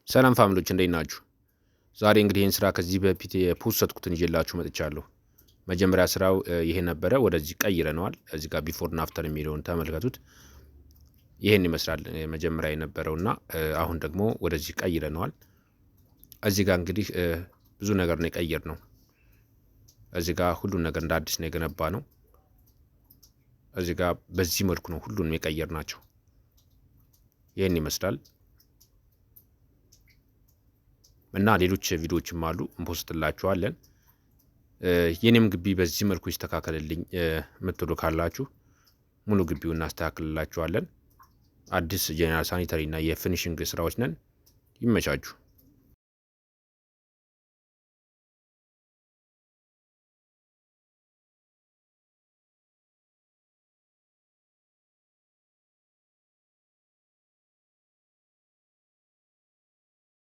ሰላም family ዎች፣ እንዴት ናችሁ? ዛሬ እንግዲህ ይህን ስራ ከዚህ በፊት የ post ኩትን ይዤላችሁ መጥቻለሁ። መጀመሪያ ስራው ይሄ ነበረ፣ ወደዚህ ቀይረነዋል። እዚህ ጋር before እና after የሚለውን ተመልከቱት። ይህን ይመስላል መጀመሪያ የነበረውና አሁን ደግሞ ወደዚህ ቀይረነዋል። እዚህ ጋር እንግዲህ ብዙ ነገር ነው የቀየርነው። እዚህ ጋር ሁሉን ነገር እንደ አዲስ ነው የገነባነው። እዚህ ጋር በዚህ መልኩ ነው ሁሉንም የቀየርናቸው። ይህን ይመስላል እና ሌሎች ቪዲዮዎችም አሉ፣ እን post ላችኋለን። የኔም ግቢ በዚህ መልኩ ይስተካከልልኝ የምትሉ ካላችሁ ሙሉ ግቢውን እናስተካክልላችኋለን። አዲስ general sanitary እና የ finishing ስራዎች ነን። ይመቻችሁ።